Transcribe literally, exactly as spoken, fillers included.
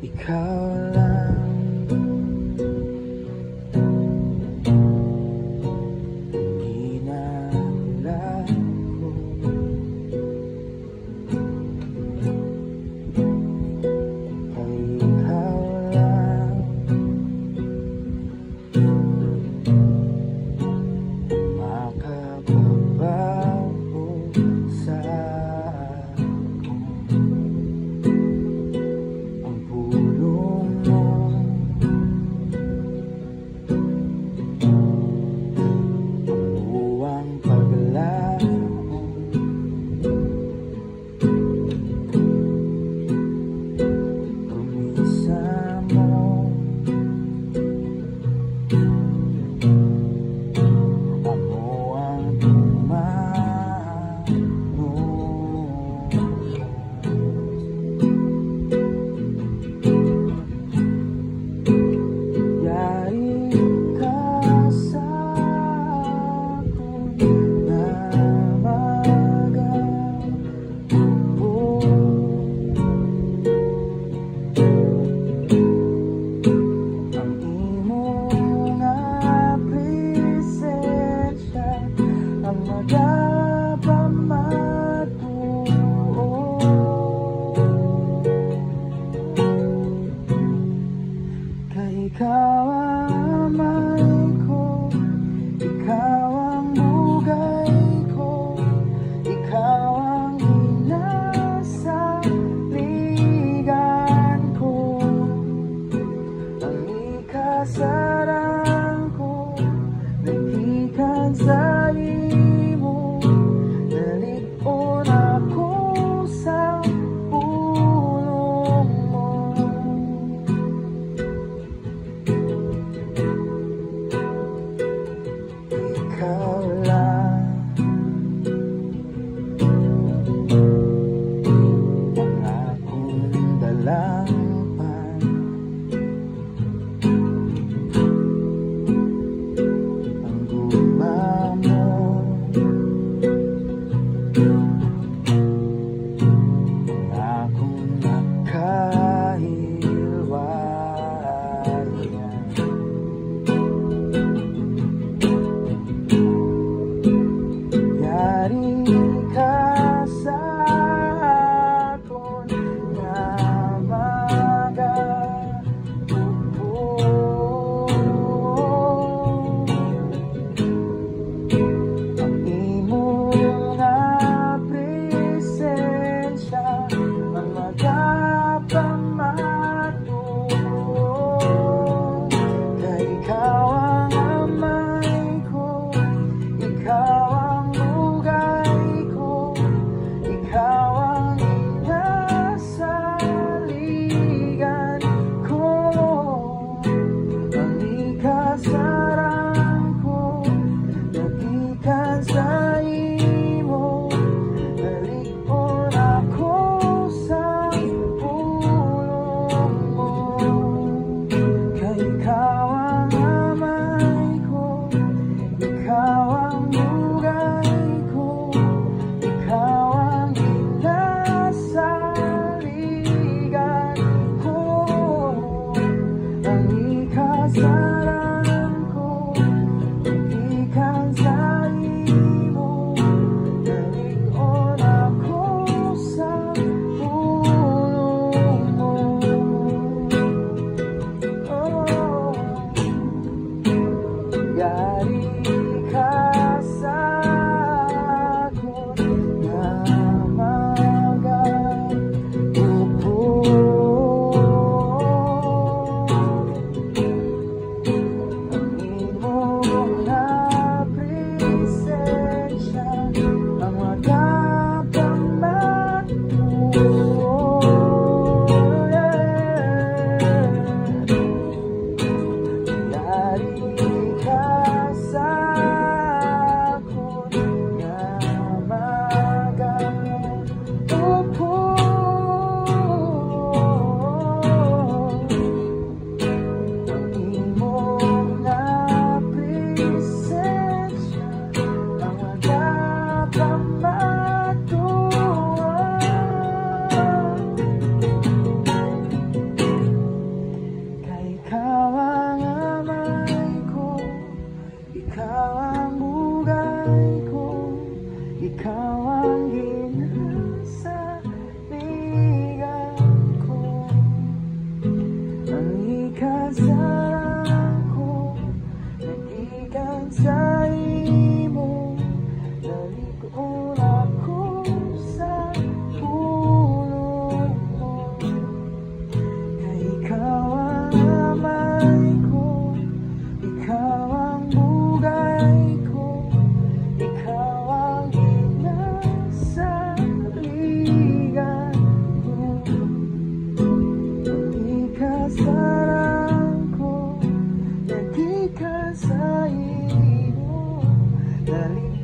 Ikaw lang ang hinahulan ko. Kay ikaw lang makababago sa akon ang pulong mo. Amo ang paglaom. Promisa mo, amo ang tumano. Yari ka sa akon nga maga. Ang imo nga presensya ang magapamatuod. Kay ikaw ang amay ko, ikaw ang bugay ko, ikaw ang ginasaligan ko. Ang ikasarang ko nagikan sa imo, nalig-on ako sa pulong mo. Ikaw lang ang akong dalangpan, ang gugma mo. Ang akong nakahilwayan. Yari ka sa akon nga Sarang ko, nagika sa imo, dali